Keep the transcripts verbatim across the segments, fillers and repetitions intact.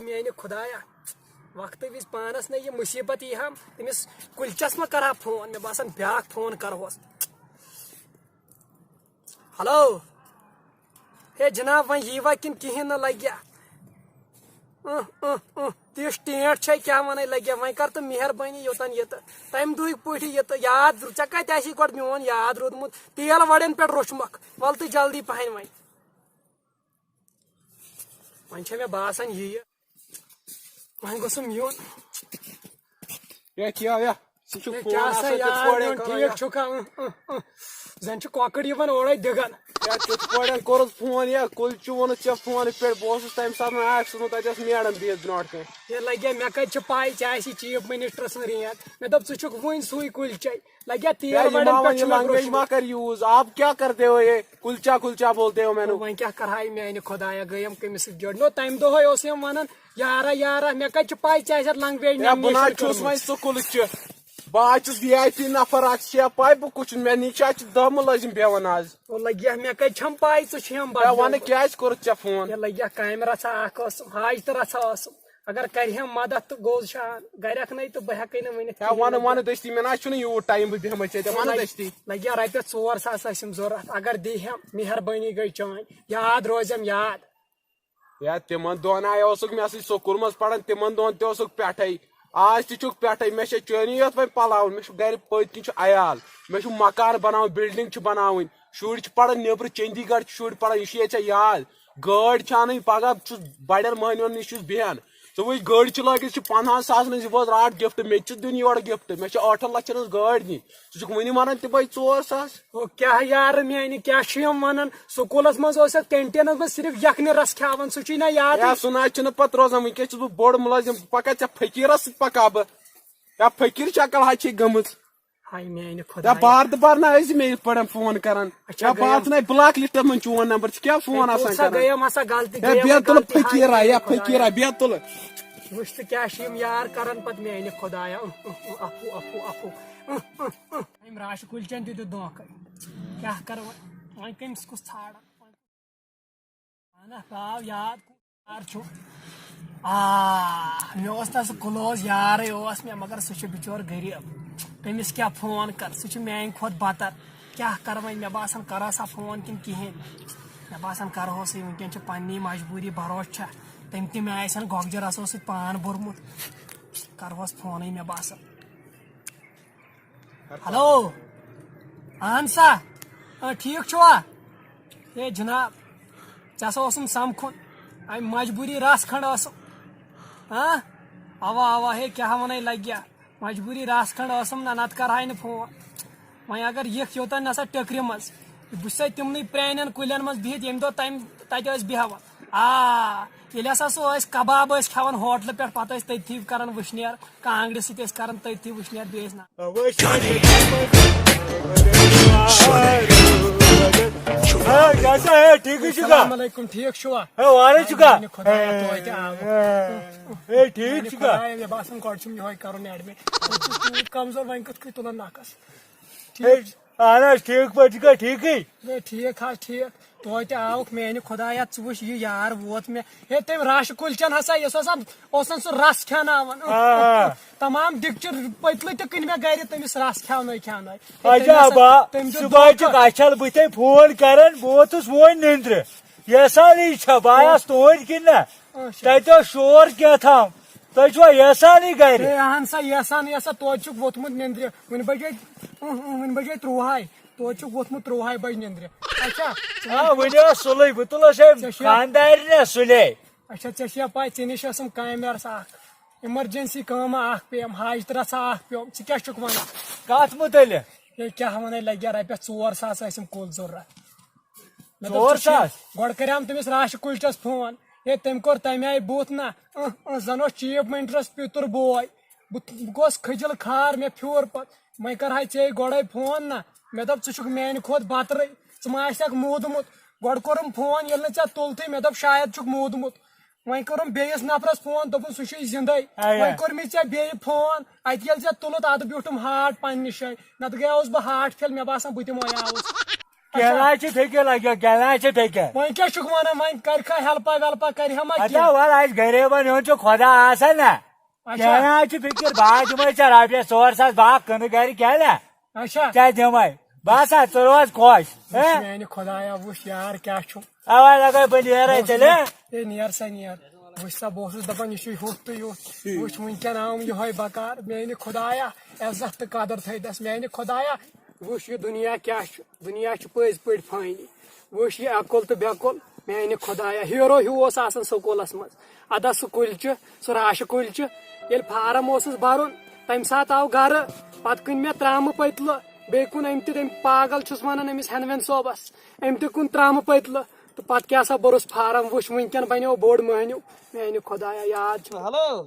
میانہِ خدایا، وقتہٕ وِزِ پانس نہ یہِ مُصیبت یی ہم، تٔمِس کُلچس ما کرٕ ہا فون؟ مےٚ باسان بیٛاکھ فون کرہوس۔ ہیلو، ہے جناب، وۄنۍ یی وا کِنہٕ کِہیٖنۍ نہٕ لگہِ؟ اۭں، اۭں، اۭں، تِژھ ٹینٹ چھے، کیٛاہ وَنَے لگہِ؟ وۄنۍ کر تہٕ مہربٲنی یوٚتن یہِ تہٕ۔ تَمہِ دُہٕکۍ پٲٹھۍ یہِ تہٕ یاد، ژےٚ کتہِ آسی گۄڈٕ میون یاد روٗدمُت؟ تیل وڑٮ۪ن پٮ۪ٹھ روٚچھمکھ، وَل تہٕ جلدی پہن وۄنۍ۔ وۄنۍ چھےٚ مےٚ باسان یہِ، وۄنۍ گوٚژھُم یُن۔ ہے کیٛاہ، ہے، ژٕ چھُکھ ہے، فون کیٛاہ سا آسان یار، تِتھ پٲٹھۍ میون کران، ٹھیٖک ہے۔ چھُکھا؟ اۭں، اۭں، اۭں۔ زَن چھِ کۄکٕر یِوان اورَے دِگَن۔ ہے، تِتھ پٲٹھۍ کوٚرُتھ فون، ہے، کُلۍ چھُ ووٚنُتھ ژےٚ فونہٕ پٮ۪ٹھ، بہٕ اوسُس تَمہِ ساتہٕ نہٕ آکھ سُنٛد تَتٮ۪س میڈم بِہِتھ برونٛٹھ کَنہِ۔ ہے لَگیا، مےٚ کَتہِ چھِ پَے ژےٚ آسی چیف منسٹر سٕنٛز رینٛٹ؟ مےٚ دوٚپ، ژٕ چھُکھ وُنہِ سُے کُلۍ چَے۔ لَگیا ہے، تیل یہِ وَڑٮ۪ن ما پٮ۪ٹھ وَن، چھُ یہِ مےٚ language درٛوٚشمُت۔ ما کَر use، آپ کیا کرتے ہو یہ، کُلچا کُلچا بولتے ہو مینو۔ وۄنۍ کیٛاہ کَرٕ ہا میٛانہِ خۄدایا، گٔیم کٔمِس سۭتۍ جوڑ؟ نو، تَمہِ دۄہَے اوس یِم وَنان، یارا، یارا، مےٚ کتہِ چھِ پاے ژےٚ آسہِ اتھ language ہے، بہٕ نہ حظ چھُس وۄنۍ سکوٗلٕچ چہِ۔ بہٕ حظ چھُس وی آئی پی نفر، اَتھ چھِ یا پاے بہٕ کُس چھُس، مےٚ نِش حظ چھِ دَہ مُلٲزِم بیٚہوان آز۔ او لگیا، مےٚ کتہِ چھَم پاے ژٕ چھِ ہم ہے، وَنہٕ بدنام۔ کیٛازِ کوٚرُتھ ژےٚ فون؟ ہے لگیا، کامہِ رژھا اکھ ٲسٕم، حاج تہٕ رژھا ٲسٕم۔ اگر کرِہم مدد تہٕ گوٚو شان، گرٮ۪کھ نَے تہٕ بہٕ ہٮ۪کَے نہٕ ؤنِتھ ہے، کِہیٖنۍ وَنہٕ، لگیا۔ وَنہٕ دٔستی، مےٚ نہ حظ چھُنہٕ یوٗت ٹایم بہٕ بیٚہمَے ژےٚ، وَنہٕ لگ-، دٔستی۔ لگیا رۄپیَس ژور ساس ٲسِم ضوٚرَتھ، اگر دیٖہم، مہربٲنی گٔے چٲنۍ، یاد روزٮ۪م یاد۔ یا تِمن دۄہن آیہِ اوسُکھ مےٚ سۭتۍ سکوٗل منٛز پران، تِمن دۄہن تہِ اوسُکھ پٮ۪ٹھے۔ آز تہِ چھُکھ پٮ۪ٹھے۔ مےٚ چھےٚ چٲنی یوت وۄنۍ پلاوٕنۍ، مےٚ چھُ گرِ پٔتۍ کِنۍ چھُ عیال، مےٚ چھُ مکان بناوُن، building چھِ بناوٕنۍ، شُرۍ چھِ پران نیبرٕ، چندی گڑھ چھِ شُرۍ پران، یہِ چھُ ییٚتہِ ژےٚ یاد۔ گٲڑۍ چھِ انٕنۍ، پگاہ چھُس بڑٮ۪ن مٔہنِوٮ۪ن نِش چھُس بیہان۔ ژٕ وٕچھ، گٔر چھِ لٲگِتھ، چھِ پنٛدہَن ساسَن ہٕنٛز، یہِ وٲژ راتھ gift، مےٚ تہِ چھِ دِنۍ یورٕ gift، مےٚ چھِ ٲٹھَن لَچھَن ہٕنٛز گٲڑۍ دِنۍ، ژٕ چھُکھ وٕنہِ وَنان تِمَے ژور ساس۔ او کیٛاہ یارٕ میٛانہِ، کیٛاہ چھِ یِم وَنان؟ سکوٗلَس منٛز اوس یَتھ canteen منٛز صرف یَکھنہِ رَس کھیٛاوان، سُہ چھُے نہ یادٕے۔ ہے، سُہ نہ حظ چھُنہٕ پَتہٕ روزان، وٕنکٮ۪س چھُس بہٕ بوٚڑ مُلٲزِم، بہٕ پَکا ژےٚ فقیٖرَس سۭتۍ پَکا بہٕ؟ یا فقیٖر شکل حظ چھے گٔمٕژ۔ ہاے میٛانہِ یا خۄدایا۔ بار تہٕ بار نہ ٲسۍ زِ مےٚ یِتھ پٲٹھۍ فون کران۔ اچھا، یا گٔیَم۔ بار ژٕ نَے block listس منٛز چون number، ژٕ کیٛاہ فون ہے، آسان تُل سا، کران؟ گٔیَم ہسا غلطی، ہے، گٔیَم بے تُلہٕ غلطی، فقیٖرا، ہاے یا میٛانہِ فقیٖرا، خۄدایا۔ بے تُلہٕ۔ وٕچھ ژٕ کیٛاہ چھِ یِم یار کران پتہٕ میٛانہِ خۄدایا۔ اُہ، اُہ، اُہ، اَفو، اَفو، اَفو۔ اُہ، اُہ، اُہ۔ أمۍ راشہِ کُلۍ چٮ۪ن تہِ دیُت دھوکَے۔ کیٛاہ کَرٕ وۄنۍ؟ وۄنۍ کٔمِس کُس ژھانٛڈَن؟ اہن حظ، آو یاد، یار چھُ۔ آ، مےٚ اوس نہ سُہ close یارٕے اوس مےٚ، مگر سُہ چھُ بِچور غریٖب۔ تٔمِس کیٛاہ فون کَر، سُہ چھُ میٛانہِ کھۄتہٕ بَتر۔ کیٛاہ کَرٕ وۄنۍ، مےٚ باسان کَرٕ سا فون کِنہٕ کِہیٖنۍ۔ مےٚ باسان کَرٕہوسٕے، وٕنکٮ۪ن چھِ پنٛنی مجبوٗری، بھروسہٕ چھا۔ تٔمۍ تہِ مےٚ آسن گۄگجہِ رَسو سۭتۍ پان بوٚرمُت۔ کَرٕہوس فونٕے مےٚ باسان۔ ہیلو، اہن سا، آ، ٹھیٖک چھُوا؟ ہے جناب، ژےٚ ہسا اوسُم سمکھُن، اَمہِ مجبوٗری رژھ کھنٛڈ ٲسٕم۔ ہاں، اوا، اوا، ہے کیٛاہ وَنے لگہِ، مجبوٗری رژھ کھنٛڈ ٲسٕم نہ، نتہٕ کرہاے نہٕ فون۔ وۄنۍ اگر یِکھ یوٚتام نسا ٹٔکرِ منٛز، بہٕ چھُسے تِمنٕے پرٛانٮ۪ن کُلٮ۪ن منٛز بِہِتھ، ییٚمہِ دۄہ تَمہِ تَتہِ ٲسۍ بیٚہوان۔ آ، ییٚلہِ ہسا سُہ ٲسۍ کباب ٲسۍ کھٮ۪وان ہوٹلہٕ پٮ۪ٹھ، پتہٕ ٲسۍ تٔتھی کران وٕشنیر، کانٛگرِ سۭتۍ ٲسۍ کران تٔتھی وٕشنیر، بیٚیہِ ٲسۍ نہٕ۔ آ، کیٛاہ سا، ہے، ٹھیٖکٕے چھُکھا؟ السلام علیکم، ٹھیٖک چھُوا؟ ہے، وارے چھُکھا؟ میٛانہِ خۄدایا، توتہِ آو۔ ہے، ٹھیٖک میٛانہِ چھُکھا؟ خۄدایا، مےٚ باسان، گۄڈٕ چھُم یِہوے کرُن admit۔ بہٕ چھُس تیوٗت کمزور، وۄنۍ کِتھ کٔنۍ تُلن نکھس؟ ٹھیٖک۔ اہن حظ، ٹھیٖک پٲٹھۍ چھُکھا؟ ٹھیٖکٕے؟ ہے، ٹھیٖک حظ، ٹھیٖک۔ توتہِ آوُکھ میٛانہِ خۄدایا، ژٕ وٕچھ، یہِ یار ووت مےٚ۔ ہے، تٔمۍ راشہِ کُلۍ چَن ہسا، یُس ہسا اوس نہ سُہ رَس کھٮ۪ناوان۔ آ، آ۔ تمام ڈِکچہِ پٔتلہٕ تہِ کٕنۍ مےٚ گرِ تٔمِس رَس کھٮ۪ونٲے کھٮ۪ونٲے۔ ہے، تٔمۍ اچھا، ہسا، با، تٔمۍ دیُت صُبحٲے دھوکہ۔ چھُکھ اچھل بٕتھے فون کران، بہٕ ووتُس وۄنۍ نِندرِ۔ یہِ ہسا یی چھا، بہٕ آیس توٗرۍ کِنہٕ نہ؟ اچھا۔ تتہِ اوس شور کینٛہہ تام۔ تُہۍ چھِوا یژھانٕے گرِ؟ ہے، اہن سا، یژھان، یژھان، توتہِ چھُکھ ووٚتھمُت نیٚنٛدرِ۔ وُنہِ بجے، اۭں، اۭں، وُنہِ بجے ترٛوہاے۔ توتہِ چھُکھ ووٚتھمُت ترٛوہاے بجہِ نیٚنٛدرِ۔ اچھا، ژٕ آ، وَن۔ وُنہِ اوس سُلُے، بہٕ تُلس ہے ژےٚ چھےٚ، خانٛدارنہِ سُلے۔ اچھا، ژےٚ چھےٚ پاے، ژےٚ نِش ٲسٕم کامہِ رژھا اکھ، emergency کٲمہ اکھ پیٚیَم، حاجتہٕ رژھا اکھ پیٚوم۔ ژٕ کیٛاہ چھُکھ وَنان؟ کتھ مُتعلق؟ ہے، کیٛاہ وَنے، لگہِ ہا رۄپیَس ژور ساس ٲسِم کُل ضروٗرت۔ مےٚ دوٚپ، ژور ساس؟ ژےٚ چھُے، گۄڈٕ کریام تٔمِس راشہِ کُلچس فون۔ ہے، تٔمۍ کوٚر تَمہِ آیہِ بُتھ نہ۔ اۭں، اۭں، زن اوس چیف منٹرس پیٚتُر بوے۔ بہٕ، بہٕ گوس کھٔجل خار، مےٚ پھیوٗر پتہٕ۔ وۄنۍ کرہاے ژےٚ گۄڈے فون نہ۔ مےٚ دوٚپ، ژٕ چھُکھ میانہِ کھۄتہٕ بترٕے۔ ژٕ ما آسکھ موٗدمُت؟ گۄڈٕ کوٚرُم فون، ییٚلہِ نہٕ ژےٚ تُلتھٕے، مےٚ دوٚپ، شاید چھُکھ موٗدمُت۔ وۄنۍ کوٚرُم بیٚیِس نفرس فون، دوٚپُن، سُہ چھُے زِندَے۔ آیا۔ وۄنۍ کوٚر مےٚ ژےٚ بیٚیہِ فون، اَتہِ ییٚلہِ ژےٚ تُلُتھ، اَدٕ بیوٗٹھُم ہارٹ پننہِ جایہِ۔ نتہٕ گٔیاوُس بہٕ ہارٹ فیل، مےٚ باسان، بہٕ تہِ مویاوُس۔ کیٛاہ چھِ فِکِر لَگیو، کیٛاہ چھِ فِکِر؟ وۄنۍ کیٛاہ چھُکھ وَنان؟ وۄنۍ کَرِ کھا ہیلپا ویلپا، کَرِ ہا ما اچھا، کینٛہہ؟ وَلہٕ، اَسہِ غریٖبَن ہُنٛد چھُ خۄدا آسان نا۔ اچھا۔ کیٛاہ چھِ فِکِر؟ بہٕ ہا دِمَے ژےٚ رۄپیَس ژور ساس، بہٕ ہا کٕنہٕ گَرِ کیٛاہ نا؟ اچھا۔ ژےٚ دِمَے۔ بہٕ ہسا، ژٕ روز خۄش۔ وٕچھ ہہ؟ میٛانہِ خۄدایا، وٕچھ یار، کیٛاہ چھُ۔ اَوَے لَگَے بہٕ نیرَے تیٚلہِ، ہہ؟ ہے، نیر سا، نیر۔ وٕچھ سا، بہٕ اوسُس دَپان، یہِ چھُ ہیوٚتھ تہٕ یوٚتھ۔ وٕچھ، وٕنکٮ۪ن آو یِہوٚے بکار۔ میٛانہِ خۄدایا، عزت تہٕ قدر تھٲیدَس۔ میٛانہِ خۄدایا، وٕچھ، یہِ دُنیا کیٛاہ چھُ۔ دُنیا چھُ پٔزۍ پٲٹھۍ فانی۔ وٕچھ، یہِ عقل تہٕ بٮ۪کُل۔ میٛانہِ خۄدایا، ہیٖرو ہیوٗ اوس آسان سکوٗلَس منٛز۔ اَدا سُہ کُلچہِ، سُہ راشہِ کُلچہِ۔ ییٚلہِ فارم اوسُس بَرُن، تَمہِ ساتہٕ آو گَرٕ، پَتہٕ کٕنۍ مےٚ ترٛامہٕ پٔتلہٕ۔ بیٚیہِ کُن أمۍ تہِ، تٔمۍ پاگل چھُس وَنان أمِس ہٮ۪نوٮ۪ن صٲبَس۔ أمۍ تہِ کُن ترٛامہٕ پٔتلہٕ۔ تہٕ پَتہٕ کیٛاہ سا بوٚرُس فارم، وٕچھ، وٕنکٮ۪ن بَنیو بوٚڑ مٔہنیوٗ۔ میٛانہِ خۄدایا، یاد چھُ۔ ہیلو۔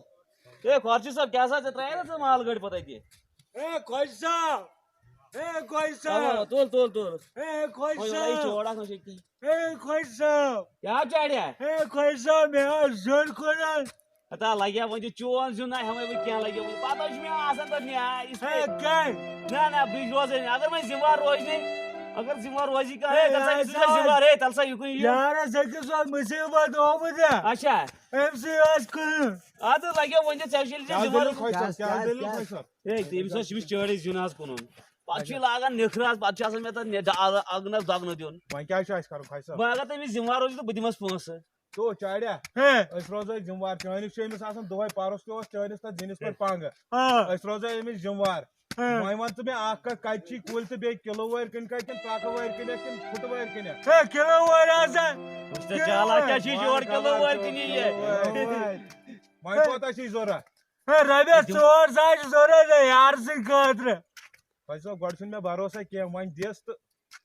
اے خۄرشیٖد صٲب، کیٛاہ سا ژےٚ ترٛایے نا ژٕ مال گٲڑۍ پَتہٕ اَتہِ؟ اے خۄش صٲب، اے خۄش اَوا، صٲب، تُل، تُل، تُل۔ اے خۄش وۄنۍ وَلہٕ یہِ صٲب، چور اَکھ، وۄنۍ چھِ أتی۔ اے خۄش صٲب، کیٛاہ چاڑیا؟ اے خۄش صٲب، مےٚ اوس زیُن کٕنُن۔ ہتا لَگیا وۄنۍ، یہِ چون زیُن نہ ہٮ۪مَے بہٕ کینٛہہ، لَگیا وۄنۍ۔ پَتہٕ چھُ مےٚ آسان تَتھ نیاے، اِس ہے لیے۔ کیٛاہ؟ نہ، نہ، بہٕ چھُس روزٲنی۔ اگر وۄنۍ ذِمہٕ وار روزِ نہ، اگر ذِمہٕ وار روزی کانٛہہ، ہے ہے، تَلہٕ سا، یہِ یار، چھُنہ ذِمہٕ وار، ہے، تَلہٕ سا یُکُن یہِ۔ یارَس أکِس اوس مُصیٖبت آمُت، ہے۔ اچھا۔ أمۍ سٕے ٲس کٕنٕن۔ اَدٕ لَگیو وۄنۍ تہِ ژےٚ چھُے کیٛاہ ذِمہٕ وار۔ دٔلیٖل خۄش صٲب؟ کیٛاہ کیٛاہ، دٔلیٖل کیٛاہ؟ خۄش صٲب؟ ہے، تٔمِس اوس، أمِس چٲڑۍ زیُن آز کٕنُن۔ پَتہٕ چھُ یہِ لاگان نِکھرٕ آز، پَتہٕ چھُ آسان مےٚ تَتھ نِ-، ڈ-، اَگنَس دَگنہٕ دیُن۔ وۄنۍ کیٛاہ چھُ اَسہِ کَرُن خۄش صٲب؟ وۄنۍ اگر تٔمِس ذِمہٕ وار روزِ تہٕ بہٕ دِمَس پونٛسہٕ۔ تو چاڑیا، ہے۔ أسۍ روزو ذِمہٕ وار۔ چٲنِس چھُ أمِس آسان دۄہَے، پَرُس تہِ اوس چٲنِس تَتھ زِنِس پٮ۪ٹھ پَنٛگہٕ۔ آ۔ أسۍ روزو أمِس ذِمہٕ وار۔ ہاں۔ وۄنۍ وَن ژٕ مےٚ اَکھ کَتھ، کَتہِ چھی کُلۍ تہٕ بیٚیہِ کِلوٗ وٲرۍ کٕنۍ کَتہِ کِنہٕ ٹرٛکہٕ وٲرۍ کٕنۍ اَتہِ کِنہٕ فُٹہٕ وٲرۍ کٕنۍ اَتہِ؟ ہے، کِلوٗ وٲرۍ آسان۔ وٕچھ تہٕ کِلوٗ چالاک وٲرۍ۔ کیٛاہ چھِ یہِ یورٕ کِلوٗ وٲرۍ کٕنہِ یہِ؟ کِلوٗ وٲرۍ۔ وۄنۍ کوتاہ چھی ضوٚرَتھ؟ ہے، رۄپیَس ژور ساس چھِ ضوٚرَتھ ہے یارٕ سٕنٛدِ خٲطرٕ۔ وۄنۍ چھُ گۄڈٕ چھُنہٕ مےٚ بھروسَے کینٛہہ، وۄنۍ دِس تہٕ۔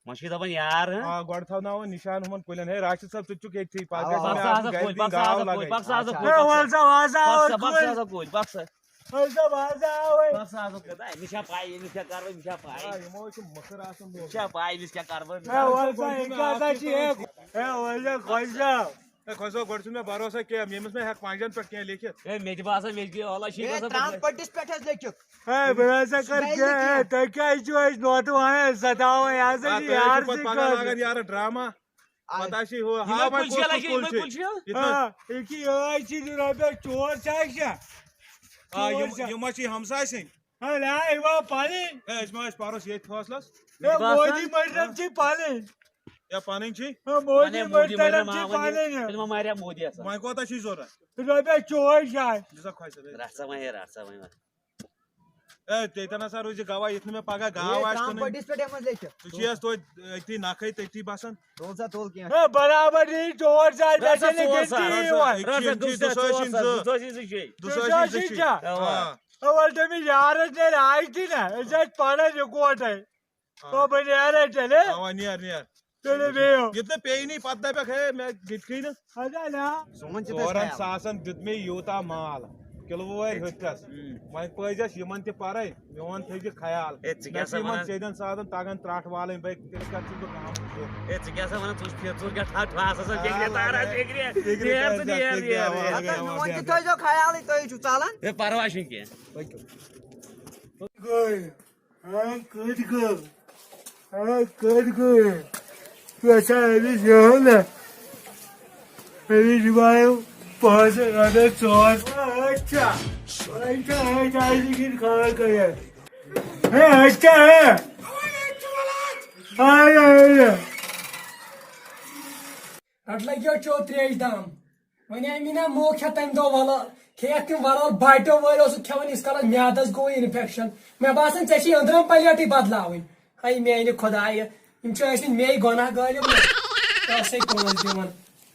وۄنۍ چھُے دَپان یار، ہہ؟ آ، گۄڈٕ تھاوناوَو نِشان ہُمَن کُلٮ۪ن۔ ہے، راشد صٲب، ژٕ تہِ چھُکھ ییٚتھی، پَتہٕ اَوا۔ گژھِ مےٚ بَکسہٕ آسُن ہسا گَرِ کُلۍ، دِنۍ بَکسہٕ گاو ہسا کُلۍ، لَگٕنۍ۔ بَکسہٕ ہسا اچھا، کُلۍ، ہے، اچھا۔ وَلہٕ سا، وَلہٕ سا، بَکسہٕ، آوَے بَکسہٕ کُلۍ۔ ہسا، وَلہٕ سا، آوَے۔ بَکسہٕ ہسا کُلۍ۔ ہے، مےٚ چھا پَے، أمِس کیٛاہ کَرٕ بہٕ، مےٚ چھا پَے۔ آ، یِمو چھِ مٔکٕر آسان لوٗکھ۔ مےٚ چھا پَے، أمِس کیٛاہ کَرٕ بہٕ، مےٚ ہے، چھا وَلہٕ سا، یہِ کیٛاہ سا چھِ، ہے، ہے، وَلہٕ سا، خۄش صٲب۔ ہے، خۄش صٲب، گۄڈٕ چھُنہٕ مےٚ بھروسَے کینٛہہ، ییٚمِس مےٚ ہٮ۪کہٕ پنٛجَن پٮ۪ٹھ کینٛہہ لیکھِتھ۔ ہے، مےٚ تہِ باسان، مےٚ تہِ گٔے اولَے شیٖنَس ہے، منٛز۔ ترٛامہٕ پٔٹِس پٮ۪ٹھ حظ لیکھِو۔ ہے، بہٕ نہ سا کَرٕ سُہ کینٛہہ، گژھِ نہٕ ہے، تُہۍ کیٛازِ چھِو اَسہِ نوتہٕ وَنان، أسۍ سَتاوان، یہِ ہسا آ، چھِ تُہۍ ہیٚکِو یار پَتہٕ سٕے پَگاہ خٲطرٕ۔ لاگَن یارٕ ڈرٛاما۔ آ۔ پَتہٕ آسہِ یہِ ہُہ یِمَے ہاوان کُلۍ چھِ کُس لَگہِ، کُس کُل یِمَے چھِ۔ کُلۍ چھِ۔ یہِ تھٲ- آ، یہِ کہِ یِہوٚے چھِ یہِ رۄپیَس ژور ساس چھا؟ آ، ژور یِم، ساس۔ یِم ما چھِ یہِ ہمساے سٕنٛدۍ؟ ہے، نہ، یہِ ما پَنٕنۍ۔ ہے، أسۍ ما ٲسۍ پَرُس ییٚتھۍ فٲصلَس؟ ہے، مےٚ باسان۔ مودی مٔٹرَن چھِ پَنٕنۍ۔ یا پَنٕنۍ چھِ؟ ہے، مودی وَنے مودی مٔٹرَن مَرِ چھِ ما وَنے، پَنٕنۍ۔ تیٚلہِ ما مَرِ ہا مودی اَصٕل؟ وۄنۍ کوتاہ چھُے ضوٚرَتھ؟ رۄپیَس ژور ساس۔ دِ سا خۄش صٲب، ہے۔ رَٹھ سا وۄنۍ، ہے، رَٹھ سا وۄنۍ۔ ہے، تیٚتٮ۪ن ہسا روٗزِ گواہ، یُتھ نہٕ مےٚ پگاہ گاو ہے، آسہِ ترٛامہٕ کٕنٕنۍ۔ پٔٹِس پٮ۪ٹھ یَتھ منٛز لیکھِتھ۔ ژٕ چھُ یَس توتہِ أتی نَکھَے تٔتی بَسان۔ تُل سا، تُل کینٛہہ۔ ہے، برابر یی ژور ساس، رَٹھ سا مےٚ چھَنہٕ ژور ساس۔ گِنتی یِوان۔ رَٹھ سا، أکِم چھِ دُسا دُسٲسِن ژور ساس، زٕ۔ دُسٲسِن زٕ چھے۔ دُسٲسِن دُسٲسِن زٕ چھے۔ چھا؟ آ۔ ہے، وَلہٕ تٔمِس یارَس نیرِ آیہِ تہِ نہ، أسۍ ٲسۍ پَران یِکوَٹَے۔ آ۔ تو بہٕ نیرے تیٚلہِ۔ اَوا، نیر، نیر۔ تیٚلہِ بِہِو۔ یہِ تہِ نہٕ پیٚیہِ نہٕ، پَتہٕ دَپٮ۪کھ، ہے، مےٚ دِتۍ کھٕے نہٕ۔ اَدٕ نہ۔ سون چھُ تَتھ ژورَن خیال۔ ساسَن دیُت مےٚ یوٗتاہ مال، کِلوٕ وٲرۍ ہُتھَس۔ ہُم۔ وۄنۍ پٲزٮ۪س یِمَن تہِ پَرَے، میون تھٲیزِ خیال۔ ہے، ژٕ کیٛاہ مےٚ سا چھِ یِمَن وَنان؟ ژیٚدٮ۪ن سادَن تَگان ترٛٹھ والٕنۍ، بَے، تیٚلہِ کَتہِ چھُس بہٕ گامُک یہِ؟ ہے، ژٕ کیٛاہ سا وَنان؟ ژٕ وُچھ فِرِ، ژٕ کیٛاہ ٹھاٹھ ٹھاٹھ آسان، آ، فِکرِ تاران، آ، فِکرِ۔ فِکرِ نیر ژٕ، کَتہِ نیر، چھَس، نیر، فِکرِ نیر، آ، نیر۔ اَدٕ نیر۔ میون تہِ تھٲیزیو خیالٕے، تُہۍ چھُو ژَلان۔ ہے، پَرواے چھُنہٕ کینٛہہ۔ پٔکِو۔ گٔے۔ ہاں، کٔتۍ گٔے؟ ہاں، کٔتۍ گٔے؟ ژٕ چھا أمِس یِہُنٛد نہ؟ أمِس دِوایو پانٛژھ رۄپیہِ ژور۔ اچھا، اچھا، اچھا، اچھا، کِنہٕ خبر کَتہِ؟ ہے، اچھا، ہے۔ آے، آے، آے۔ رَٹھ لَگیو چیو ترٛیش دام۔ وۄنۍ آے مےٚ نا موقع کھٮ۪تھ تَمہِ دۄہ وَلہٕ، کھیٚیَکھ تِم وَلہٕ باٹیو وٲلۍ اوسُکھ کھٮ۪وان ییٖتِس کالَس میٛادَس گوٚو اِنفٮ۪کشَن۔ مےٚ باسان، ژےٚ چھے أنٛدرَم پَلیٹٕے بَدلاوٕنۍ۔ ہَے میٛانہِ خۄدایہِ، یِم چھِ ٲسۍمٕتۍ مے گۄناہ غٲلِب نہ۔ ژےٚ ٲسَے پونٛسہٕ دِوان۔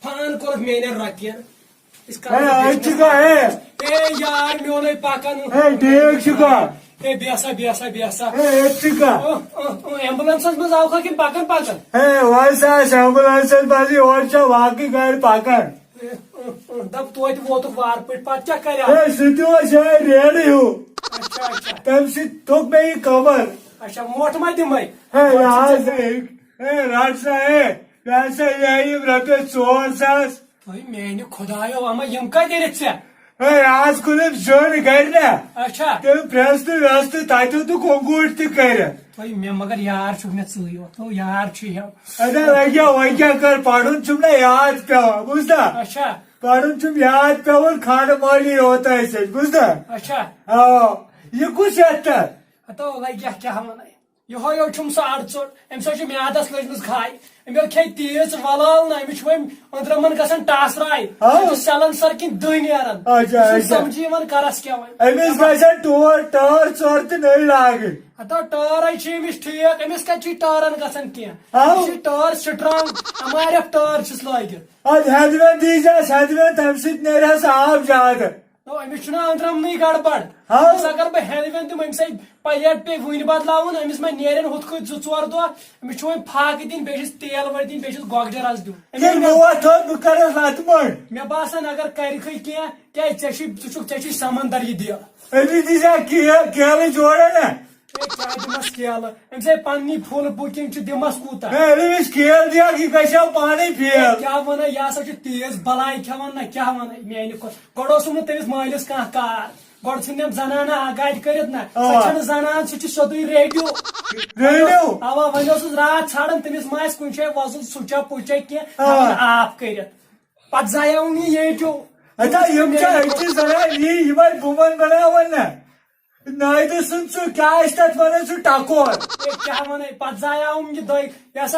فان کوٚرُتھ میٛانٮ۪ن رۄپیَن۔ ییٖتِس کالَس ہے، أتھۍ چھُ کانٛہہ، ہے۔ اے یار، میونُے پَکان۔ ہے، ٹھیٖک چھُ کانٛہہ۔ ہے، بیٚہہ سا، بیٚہہ سا، بیٚہہ سا۔ ہے، أتھۍ چھُ کانٛہہ۔ اۭں، اۭں، اۭں، ایمبولینسَس منٛز آوکھا کِنہٕ پَکان پَکان؟ ہے، وۄنۍ سا آسہِ ایمبولینسَس منٛزٕے، اورٕ چھا واقعٕے گاڑِ پَکان؟ دَپ توتہِ ووتُکھ وارٕ پٲٹھۍ، پَتہٕ کیٛاہ کَرِ اَتھ؟ ہے، سُہ تہِ اوس یِہوٚے ریڈٕ ہیوٗ۔ اچھا، اچھا۔ تَمہِ سۭتۍ توٚگ مےٚ یہِ کَمَر۔ اچھا، موٹھ ما دِمَے؟ ہے، یہِ حظ، ہے، ہے، رَٹ سا، ہے، یہِ ہسا، یہِ آیہِ یِم رۄپیَس ژور ساس۔ ہے، میٛانہِ خۄدایو، اما یِم کَتہِ أنِتھ ژےٚ؟ ہے، آز کوٚرُم زیُن گرِ نا۔ اچھا۔ تٔمۍ پرٛٮ۪س تہٕ وٮ۪س تہٕ تَتہِ اوٚن تہٕ کۄنٛگوٗٹۍ تہِ کٔرِتھ۔ تۄہہِ مےٚ مگر یار چھُکھ مےٚ ژٕے یوت، ہو یار چھُ یو۔ اَدٕ لگیا وۄنۍ کیٛاہ کر، پرُن چھُم نا یاد پٮ۪وان، بوٗزتھا؟ اچھا۔ پرُن چھُم یاد پٮ۪وان، خانہٕ مٲلی یوت ٲسۍ أسۍ، بوٗزتھا؟ اچھا۔ آ، یہِ کُس یتھ تہٕ؟ ہتو لگیا کیٛاہ ونے؟ یہوے یوت چھُم سُہ اڑ ژوٚٹ، أمِس حظ چھِ میادس لٔجمٕژ کھاے۔ أمۍ حظ کھیٚیہِ تیز ولال نہ، أمِس چھِ وۄنۍ أنٛدرمن گژھان ٹس راے۔ ہاو۔ أمِس چھِ سیلن سر کِنۍ دٔہۍ نیران۔ اچھا، یہِ چھُنہٕ اچھا۔ سمجھی یِوان کرس کیٛاہ وۄنۍ۔ أمِس گژھن ٹور ٹٲر ژور تہِ نٔوۍ لاگٕنۍ۔ ہتو ٹٲرے چھِ أمِس ٹھیک، أمِس کتہِ چھِ ٹٲرن گژھان کینٛہہ؟ ہاو۔ أمِس چھِ ٹٲر سٹرانگ، ایم آر ایف ٹٲر چھِس لٲگِتھ۔ ادٕ ہٮ۪دوٮ۪ن دیٖزٮ۪س، ہٮ۪دوٮ۪ن، تمہِ سۭتۍ نیرِ ہا سُہ آب زیادٕ۔ نو، أمِس چھُنہ أنٛدرمنٕے گڑبڑ۔ ہاو۔ أمِس اگر بہٕ ہٮ۪دوٮ۪ن دِمہٕ، أمِس ہے پلیٹ پیٚیہِ وُنہِ بدلاوُن، أمِس ما نیرن ہُتھ کٔنۍ زٕ ژور دۄہ؟ أمِس چھُ وۄنۍ پھاکہٕ دِنۍ، بیٚیہِ چھُس تیل وٲلۍ دِنۍ، بیٚیہِ چھُس گۄگجہِ رس دیُن۔ تیٚلہِ بہٕ وۄتھٕ، بہٕ کرس لتہٕ مۄنٛڈ۔ مےٚ باسان اگر کرِکھٕے کینٛہہ، کیٛازِ ژےٚ چھُے، ژٕ چھُکھ، ژےٚ چھُے سمندر یہِ دِل۔ أمِس دیٖزِ ہا کیل، کیلہٕ جوڑا نا۔ ہے، کیٛاہ دِمس کیلہٕ؟ أمِس ہے پننی فُل بُکِنگ چھِ، دِمس کوٗتاہ؟ ہے، ییٚلہِ أمِس کیل دِیَکھ، یہِ گژھِ ہا پانے فیل۔ کیٛاہ ونان، یہِ ہسا چھُ تیز بلاے کھٮ۪وان نہ، کیٛاہ ونان میانہِ خۄ-، گۄڈٕ اوسُم نہٕ تٔمِس مٲلِس کانٛہہ کار۔ گۄڈٕ ژھٕن أمۍ زنانہ اگادِ کٔرِتھ نہ، سۄ آ۔ چھنہٕ زنان، سُہ چھُ سیوٚدُے ریڈیو۔ ریڈیو؟ اوا، وۄنۍ اوسُس راتھ ژھانڈان، تٔمِس ما آسہِ کُنہِ جایہِ وۄزُل سُچا پُچا کینٛہہ، آ۔ تھاوُن آف کٔرِتھ۔ پتہٕ زایاوُم یہِ ییٚٹیو۔ اچھا، یِم چھِ أکِس زنان یی، یِمے بُمن بناوان نہ۔ نایدٕ سُنٛد سُہ کیٛاہ آسہِ تتھ ونان، سُہ ٹکور۔ ہے، کیٛاہ ونے، پتہٕ زایاوُم یہِ دۄیہِ، یہِ ہسا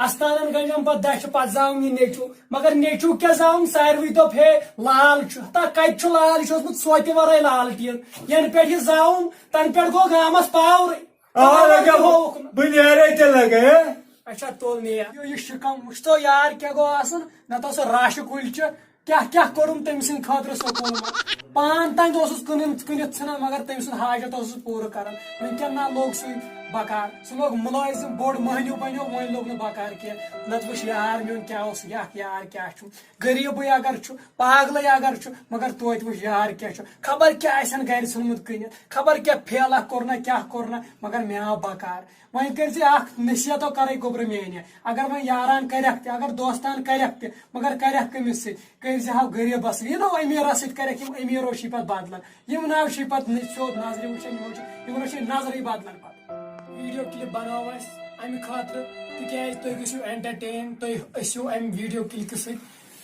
استانن گنڈم پتہٕ دچھِ، پتہٕ زاوُم یہِ نیٚچو۔ مگر نیٚچو کیٛاہ زاوُم، ساروٕے دوٚپ، ہے، لال چھُ۔ ہتا کتہِ چھُ لال؟ یہِ چھُ اوسمُت سوتہِ ورٲے لالٹین۔ ینہٕ پٮ۪ٹھ یہِ زاوُم، تنہٕ پٮ۪ٹھ گوٚو گامس پاورٕے۔ آ، لگے ہووُکھ نہٕ۔ بہٕ نیرے تہِ لگے، ہے۔ اچھا، تُل نیر۔ یہِ، یہِ شِکم وٕچھتو یار کیٛاہ گوٚو آسُن، نتہٕ اوس سُہ راشہِ کُلۍ چہِ۔ کیٛاہ کیٛاہ کوٚرُم تٔمۍ سٕنٛدِ خٲطرٕ سکوٗل منٛز؟ پان تام تہِ اوسُس کٕنُن، کٕنِتھ ژھٕنان، مگر تٔمۍ سُنٛد حاجت اوسُس پوٗرٕ کران۔ وٕنکیٚن نہ لوٚگ سُے بکار، سُہ لوٚگ مُلٲزِم، بوٚڑ مٔہنیوٗ بنیو، وۄنۍ لوٚگ نہٕ بکار کینٛہہ۔ نتہٕ وٕچھ یار میون کیٛاہ اوس، یہِ اکھ یار کیٛاہ چھُ، غریٖبٕے اگر چھُ، پاگلٕے اگر چھُ، مگر توتہِ وٕچھ یار کیٛاہ چھُ۔ خبر کیٛاہ آسن گرِ ژھٕنمُت کٕنِتھ، خبر کیٛاہ پھیلہ کوٚر نہ، کیٛاہ کوٚر نہ، مگر مےٚ آو بکار۔ وۄنۍ کٔرۍ زِ اکھ نصیحت کرے گوٚبرٕ میانہِ، اگر وۄنۍ یاران کرکھ تہِ، اگر دوستان کرکھ تہِ، مگر کرکھ کٔمِس سۭتۍ؟ کٔرۍ زِ ہاو غریٖبس سۭتۍ۔ یہِ نہ امیٖرس سۭتۍ کرکھ، یِم امیٖرو چھِ پتہٕ بدلان، یِم نہ چھِ پتہٕ نہ سیوٚد نظرِ وٕچھان، یِمو چھِ، یِمن چھِ نظرٕے بدلان پتہٕ۔ ویڈیو کلپ بناو اسہِ امہِ خٲطرٕ، تِکیازِ تُہۍ گٔژھِو انٹرٹین، تُہۍ ٲسِو امہِ ویڈیو کلپہِ سۭتۍ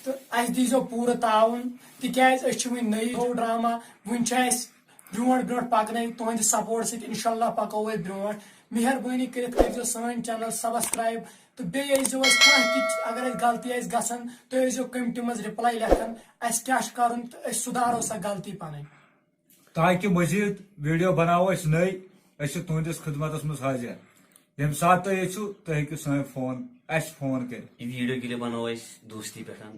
تہٕ اسہِ دیٖزیو پوٗرٕ تعاوُن، تِکیازِ أسۍ چھِ وٕنہِ نٔے ڈرامہ، وٕنہِ چھِ اسہِ برونٛٹھ برونٛٹھ پکنٲوِتھ تُہنٛدِ سپورٹ سۭتۍ، انشاءاللہ پکو أسۍ برونٛٹھ۔ مہربٲنی کٔرِتھ کٔرزیو سٲنۍ چینل سبسکرایب تہٕ بیٚیہِ ٲسۍزیو اَسہِ کانٛہہ تہِ، اگر اَسہِ غلطی آسہِ گژھان، تُہۍ ٲسۍزیو کمنٹہِ منٛز رِپلاے لیکھان اَسہِ کیٛاہ چھُ کرُن تہٕ أسۍ سُدھارو سۄ غلطی پنٕنۍ۔ تاکہ مزید ویڈیو بناوو أسۍ نٔے۔ أسۍ چھِ تُہنٛدِس خدمتس منٛز حٲضِر۔ ییٚمہِ ساتہٕ تُہۍ یژھِو، تُہۍ ہیٚکِو سٲنۍ فون، اَسہِ فون کٔرِتھ۔ یہِ ویڈیو کلپ بناوو أسۍ دوستی پٮ۪ٹھ۔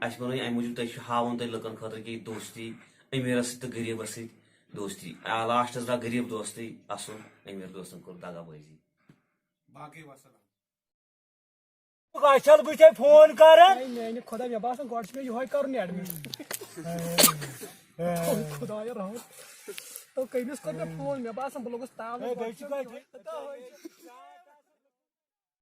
اَسہِ بنٲو یہِ اَمہِ موٗجوٗب، تۄہہِ چھِ ہاوُن تۄہہِ لُکن خٲطرٕ کہِ یہِ دوستی، أمیٖرس سۭتۍ تہٕ غریٖبس سۭتۍ دوستی۔ آ، لاسٹس درٛاو غریٖب دوستٕے اَصٕل، أمیٖر دوستن کوٚر دغا بٲزی۔ باقٕے وسلام۔ اچھل بہٕ ژےٚ فون کران۔ میانہِ خۄدا، مےٚ باسان گۄڈٕ چھُ مےٚ یِہوے کرُن ایڈمِٹ۔ خۄدایا رحم۔ تو کٔمِس کوٚر مےٚ فون؟ مےٚ باسان بہٕ لوٚگُس تاونس۔ ہے، بیٚیہِ چھُ کانٛہہ